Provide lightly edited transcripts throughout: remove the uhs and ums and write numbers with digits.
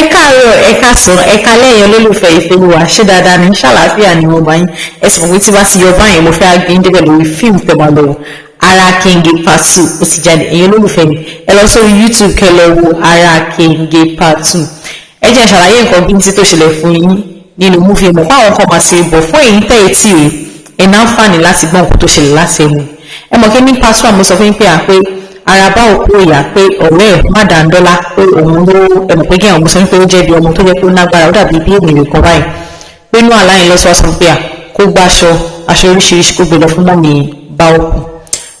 Ẹ káàárọ̀, ẹ káàsán, ẹ káalẹ́, ẹ̀yin olólùfẹ́ Ìfẹ́olúwa. Ṣé dáadáa ní ṣàlàáfíà ni mo bá yín? Ẹ sì mọ̀ pé tí bá ti yọ báyìí, mo fẹ́ gbé yín débẹ̀ lórí fíìmù tẹ́ máa lọ wò. Ara Kenge Part 2 ó ti jáde. Ẹ̀yin olólùfẹ́ mi, ẹ lọ sórí YouTube kẹ́ lọ wo Ara Kenge Part 2. Ẹ jẹ́ ṣàlàyé nǹkan bí tí tó ṣẹlẹ̀ fún yín nínú movie. Mọ̀ pé àwọn kan máa ṣe bọ̀ fún èyí tẹ́ etí rẹ̀ ẹ̀ náà fàní láti gbọ́ nǹkan tó ṣẹlẹ̀ láti ẹnu. Ẹ mọ̀ kí ní part 1, mo sọ fún yín pé à pé ara bá òkú ìyá pé ọ̀rẹ́ ẹ̀ Mádàndọ́lá pé òun ló, ẹ mọ̀ pé kí àwọn mo sọ pé ó jẹ́ bí ọmọ tó jẹ́ pé ó nágbára, ó dàbí bí ènìyàn kan báyìí, pé inú àlá yẹn lọ́sọ̀ọ́sọ pé à kó gbàṣọ aṣọ oríṣiríṣi, kó gbé lọ fún mummy bá òkú.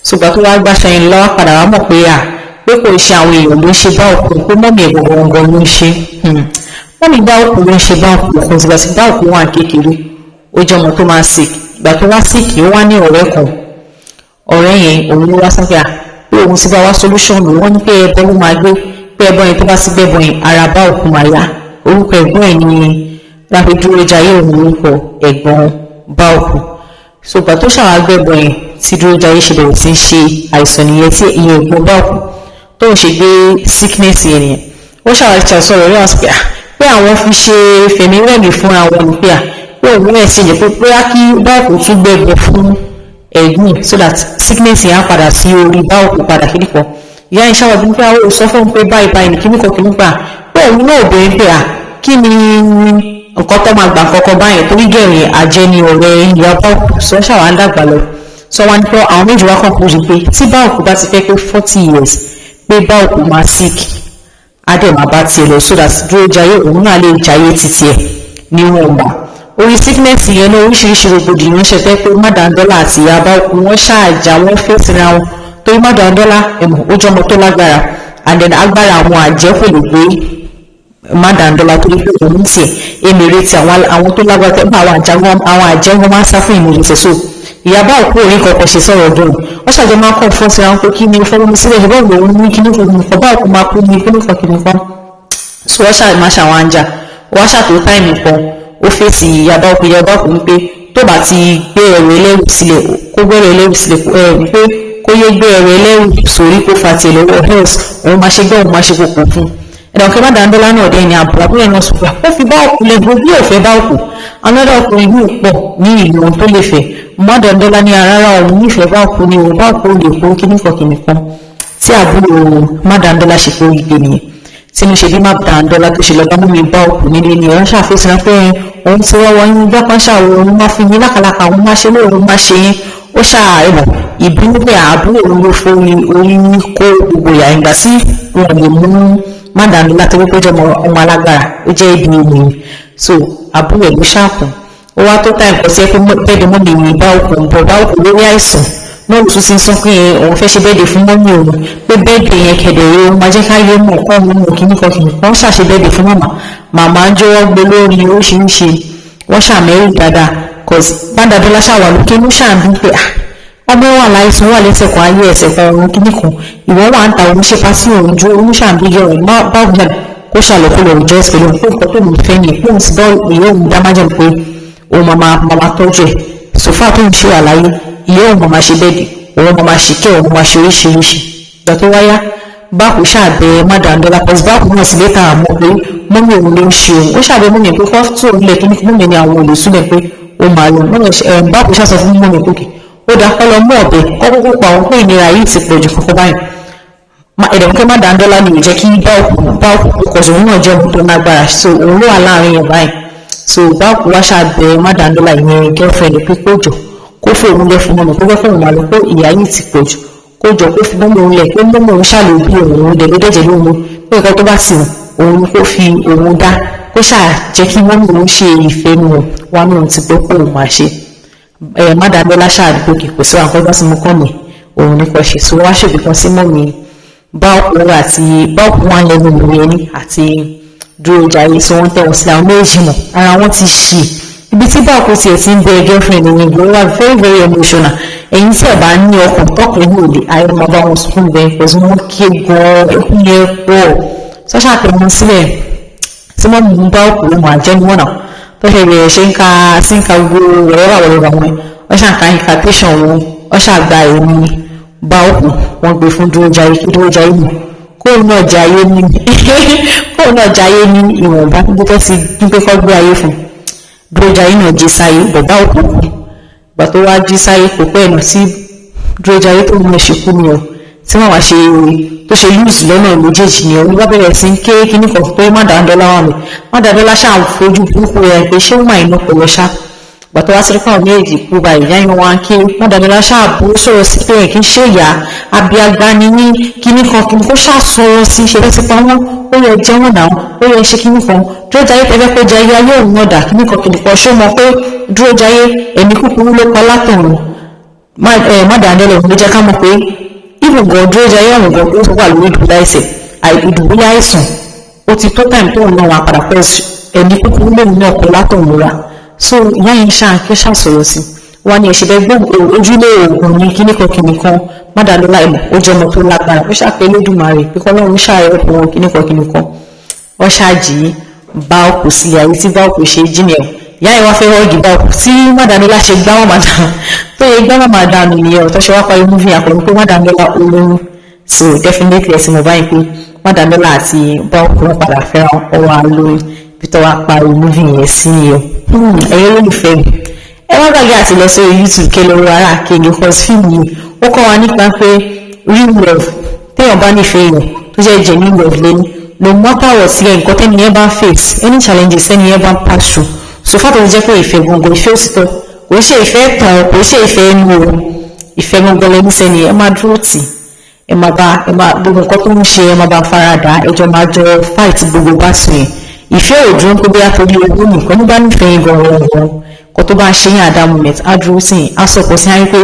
Ṣùgbọ́n tó wá gbàṣọ yẹn lọ́wọ́ padà wá mọ̀ pé à pé kò ṣe àwọn èèyàn ló ń ṣe bá òkú, pé mummy ẹ̀ gbọ̀ngàn ló ń ṣe, mummy bá òkú ló ń ṣe bá òkú. Kò sígbà tí bá òkú wà kékeré, ó jẹ́ ọmọ tó máa sick. Ìgbà tó wá sick, ó wá ní ọ̀rẹ́ kan. Ọ̀rẹ́ yẹn, òun ló wá sọ pé à pé òun ti bá wá solution. Wọ́n ní pé ẹbọ ló máa gbé, pé ẹbọ yẹn, tó bá ti gbẹ́bọ yẹn, ara bá òkú máa yá. Orúkọ ẹ̀gbọ́n ẹ̀ ní láfi dúró jayé, òun orúkọ ẹ̀gbọ́n bá òkú. Ṣùgbọ́n tó ṣàwá gbẹ́bọ yẹn, tí dúró jayé ṣe bẹ̀rẹ̀ sí í ṣe àìsàn nìyẹn, tí ìyẹn ẹ̀gbọ́n bá òkú tó ń ṣe gbé sickness yẹn nìyẹn. Ó ṣàwá sọ̀rọ̀ rí àwọn pé àwọn fi ṣe fẹ̀mí rẹ̀mí fúnra wọn ní pé à pé òun ẹ̀ sì jẹ́ pé bóyá kí bá òkú tún gbẹ́bọ fún ẹ̀gbìn so that sickness yẹn á padà sí orí bá òkú padà. Kíní kan ìyá yẹn ṣàwọn bí pé àwọn ò sọ fún un pé báyìí báyìí ní kíní kan kíní gbà pé òun náà obìnrin pé à kí ni nǹkan tó máa gbà kọ́kọ́ báyìí, torí gẹ̀rìn àjẹ́ ni ọ̀rẹ́ ìyá bá òkú sọ. Ṣàwọn ń dàgbà lọ sọ wá ní pé àwọn méjì wá kàn kú sí pé tí bá òkú bá ti fẹ́ pé 40 years, pé bá òkú máa sick, á dẹ̀ máa bá tiẹ̀ lọ, so that dúró jayé òun náà lè jayé títí ẹ̀ níwọ̀nba. Orí sickness yẹn náà, oríṣiríṣi rògbòdìyàn ṣe fẹ́ pé Mádàndọ́là àti ìyá bá òkú wọ́n ṣáàjà, wọ́n fèsì ra wọn, torí Mádàndọ́là, ẹ̀mọ̀ ó jẹ́ ọmọ tó lágbára, and then agbára àwọn àjẹ́ kò lè gbé Mádàndọ́là, torí pé òun tiẹ̀ èmèrè tí àwọn tó lágbára tẹ́ bá àwọn àjẹ́ wọn máa ń sá fún ìmọ̀lẹ̀ tẹ̀. So ìyá bá òkú òní kankan ṣe sọ̀rọ̀ ọdún, wọ́n ṣàjọ máa ń kọ́ fún síra wọn pé kí ni fọwọ́ mi sílẹ̀, ṣùgbọ́n òun ní kí ní kò ní kọ́ bá òkú máa kú ní kí ní kan kí ní kan. So wọ́n ṣàmà ṣàwọn àjà wọ́n ṣàtò time kan, ó fèsì ìyá bá òkú. Ìyá bá òkú wípé tó bá ti gbé ẹrù ẹlẹ́rù sílẹ̀, kó gbé ẹrù ẹlẹ́rù sílẹ̀ ẹ, wípé kó yé gbé ẹrù ẹlẹ́rù sórí, kó fa tiẹ̀ lọ́wọ́, else òun máa ṣe gbé, òun máa ṣe kókò fún ẹ̀dá òkè. Mádàndọ́lá náà dẹ́ ni àbúrò àbúrò náà sọ pé ó fi bá òkú lẹ́gbẹ̀ẹ́ bí ò fẹ́ bá òkú, another ọkùnrin yìí pọ̀ ní ìlú ohun tó lè fẹ́. Mádàndọ́lá ní arára òun nífẹ̀ẹ́ bá òkú ní òun, bá òkú lè kó kíníkan kíníkan. Tí àbúrò Mádàndọ́lá ṣe fẹ́ ìgbé nìyẹn, tí mo ṣe bí Mádàndọ́lá tó ṣe lọ bá mú mi bá òkú nílé ni ọ̀rọ̀ ṣàfihàn pé òun ti wọ́wọ́ yín gbọ́ kan ṣàwọ̀, òun máa fún yín lákàlàkà, òun máa ṣe lóòrùn, máa ṣe yín. Ó ṣàìmọ̀ ìbínú pé àbúrò òun ló fún orí kó gbogbo ìyá ìgbà sí wọn lè mú Mádàndọ́lá tó wípé jẹ́ ọmọ alágbára, ó jẹ́ ibi ènìyàn. So àbúrò ẹ̀ ló ṣàkùn. Ó wá tó time kò sí ẹ pé birthday mummy mi bá òkú ń bọ̀, bá òkú lórí àìsàn náà ló tún ti ń sọ pé òun fẹ́ ṣe birthday fún mummy òun, pé birthday yẹn kẹ̀dẹ̀rẹ́ òun máa jẹ́ káyé mọ̀ kọ́ òun mọ̀ kíní kan kíní kan. Ṣàṣe birthday fún màmá, màmá ń jọ̀wọ́ gbé lórí oríṣiríṣi, wọ́n ṣàmẹ́rù dáadáa, cause Mádàndọ́lá ṣàwà lókè inú ṣàǹbí pé ah, ọmọ wà láìsàn, wà lẹ́sẹ̀ kan ayé, ẹsẹ̀ kan òun, kíní kan, ìwọ wà ń ta òun ṣe pàṣẹ òun ju òun ṣàǹbí yọ òun báwo náà kó ṣàlọ́kọ́ lọ rejoice pẹ̀lú pé nǹkan tó ń fẹ́ ni pé òun ti bọ́ ìyá òun dá májẹ̀mú pé òun máa tọ́jú ẹ̀ sòfà tó ń ṣe àlàyé, ìyá òun máa ṣe birthday, òun máa ṣe kẹ́, òun máa ṣe oríṣiríṣi. Ìgbà tó wáyá, báàkù ṣàbẹ Mádàndọ́lá pẹ̀sì, báàkù náà sì létà àmọ́ pé mummy òun ló ń ṣe òun. Ó ṣàbẹ mummy pé kọ́ tó òun lẹ̀ kí mummy ní àwọn olùsúlẹ̀ pé ó máa lọ. Báàkù ṣàṣọ fún mummy pé ó dá kọ́ lọ mú ọ̀bẹ kọ́ kókó pa òun, pé ìnira yìí ti pọ̀ jù kọ́kọ́ báyìí. Ẹ̀dẹ̀mùkẹ́ Mádàndọ́lá ni ò jẹ́ kí báàkù kọ̀ọ̀sọ̀, òun náà jẹ́ ohun tó lágbára, so òun ló wà láàrin yẹn báyìí. So báàkù wá ṣàbẹ Mádàndọ́lá, ìyẹn girlfriend, pé kó jọ kó fóun lẹ̀ fún mummy, kó fẹ́ fóun máa lọ, pé ìyá yìí ti pọ̀ jù, kó jọ kó fi mummy òun lẹ̀, pé mummy òun ṣàlò bí òun dẹ̀ ló dẹ̀jẹ̀ lóhun, pé nǹkan tó bá ti wù òun kó fi òun dá, kó ṣáà jẹ́ kí mummy òun ṣe ìfẹ́ nu wọn ní òun ti gbọ́ pé òun máa ṣe. Ẹ Mádàndọ́lá ṣáà dúpọ̀ kò sí àwọn kan bá ti mú kọ́ mi òun ní kò ṣe. So wá ṣèbí kan sí mummy báòkù àti báòkù wọn lẹ́nu ìwé ẹni àti dúró jayé, so wọ́n tẹ̀ wọ́n sílẹ̀. Àwọn méjì mọ̀ ara wọn ti ṣì ibi tí báòkù tiẹ̀ ti ń bẹ girlfriend ní ìgbò wà very very emotional. Ẹ̀yin tí ẹ̀ bá ní ọkàn tọkùnrin ní òde ayé máa bá wọn sunkún bẹ́ẹ̀ pẹ̀lú wọn ké gan-an, ẹkún yẹn pọ̀. Sọ́ṣà tẹ̀ wọ́n sílẹ̀ tí wọ́n mú báòkù wọn àjẹ́ ní wọ́n náà tó ṣe bẹ̀rẹ̀ ṣe ń ka sí ń ka gbogbo wẹ̀rẹ́wà wẹ̀rẹ́wà wọn, wọ́n ṣàǹkà incantation wọn, wọ́n ṣàgbà ẹ̀mí báòkù, wọ́n gbé fún dúró jayé kí dúró jayé mọ̀. Kóun náà jayé ní ìwọ̀nba níbi tó ti ní pé kọ́ gbé ayé fún. Dúrójayé náà jí sáyé, bọ̀bá òkú ìgbà tó wá jí sáyé, kò pẹ́ ẹ̀nà tí Dúrójayé tó mú ẹ̀ṣẹ̀ kú ni ọ, tí wọ́n wá ṣe tó ṣe lose lọ́nà méjèèjì ni ọ. Ní bá bẹ̀rẹ̀ sí ń ké kíní kan pé Mádàndọ́lá wà mí. Mádàndọ́lá ṣáà fojú burúkú rẹ̀ pé ṣé ó máa iná pẹ̀lú ṣá. Ìgbà tó wá sí fáwọn méjèèjì kú báyìí, ìyá yẹn wá ń ké. Mádàndọ́lá ṣáà bú sọ̀rọ̀ sí pé kì í ṣe ìyá abiagba ni ní kíní kan kíní kó ṣáà sọ̀rọ̀ sí ṣe fẹ́ ti pa wọ́n, ó yẹ jẹ́ wọ́n náà, ó yẹ ṣe kíní kan. Dúrójayé tẹ́fẹ́ pé jayé ayé òun náà dà kíní kan kíní kan. Ṣó mọ̀ pé Dúrójayé ẹ̀mí kúkúrú ló pa látọ̀run? Mádàndọ́lá ló jẹ́ ká mọ̀ pé even gan Dúrójayé ọ̀hún gan ó wà lórí ìdùbúlẹ̀ àìsàn, ó ti tó time tóun náà wà padà pẹ́, ẹ̀mí kúkúrú lòun náà kọ látọ̀run ra. So ìyá yẹn ṣáà kí ṣàṣọ̀rọ̀ sí wọn ni ẹ̀ṣẹ̀ bẹ́ẹ̀ gbọ́ ojúlé oògùn ní kíníkan kíníkan. Mádàndọ́lá ìmọ̀ ó jẹ́ ọmọ tó lágbára, ó ṣàpẹ́ Lódùmarè pé kọ́lọ́run ṣàárẹ̀ ọkùnrin wọn kíníkan kíníkan. Wọ́n ṣáàjì bá òkú sí ayé tí bá òkú ṣe jí nìyẹn. Ìyá yẹn wá fẹ́ hug bá òkú tí Mádàndọ́lá ṣe gbá wọn màdà tó yẹ gbá màmá dànù nìyẹn. Ọ̀tọ́ ṣe wá parí movie àpò pé Mádàndọ́lá olóyún. So definitely, ẹ̀sìn mo báyìí pé Mádàndọ́lá àti bá òkú wọn padà fẹ́ràn ọwọ́ alóyún bí tó wá parí movie yẹn sí nìyẹn. Ẹ̀yin olólùfẹ́ mi, ẹ má gbàgbé àti lọ sórí YouTube kí lóru Ara Kéńgé, cause fíìmù yìí, ó kọ́ wa nípa pé real love, téèyàn bá nífẹ̀ẹ́ yẹn tó jẹ́ genuine love lẹ́ni, no matter what sí nǹkan tẹ́ni yẹn bá face, any challenges tẹ́ni yẹn bá pass through, so far tó jẹ́ pé ìfẹ́ gbọ̀ngàn, ìfẹ́ òtítọ́, kò ń ṣe ìfẹ́ tàn, kò ń ṣe ìfẹ́ ẹnu o, ìfẹ́ gbọ̀ngàn lẹ́ni sẹ́ni, ẹ máa dúró tì, ẹ máa bá ẹ máa gbogbo nǹkan tó ń ṣe, ẹ máa bá farada, ẹjọ́ máa jọ fight gbogbo bá sùn yẹn. Ìfẹ́ ò dúró pé bóyá torí owó nìkan. Nígbà nífẹ̀ẹ́ yín gan-an gan kó tó bá ń ṣe yín at that moment, á dúró sí yín, á sọ̀pọ̀ sí yín pé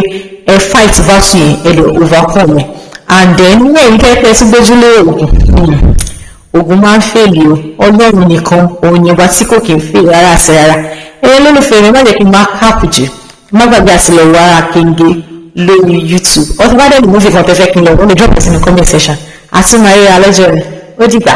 ẹ fight battle yẹn, ẹ lè overcome ẹ. And then ní ẹ̀yìn pẹ́pẹ́ tí gbójúlé oògùn, oògùn máa ń fail o. Ọlọ́run nìkan òun ni ọba tí kò kì í fail rárá àti rárá. Ẹ̀yẹ lólùfẹ́ mi, má jẹ́ kí n máa káàpù jù. Má gbàgbé àti lọ wo Ara Kéńgé lórí YouTube. Ọtí bá dẹ̀ ní movie kan tẹ́ fẹ́ kí n lọ, wọ́n lè drop it in the comment section. Àti màá rí alọ́jọ́ rẹ̀. Ó dìgbà.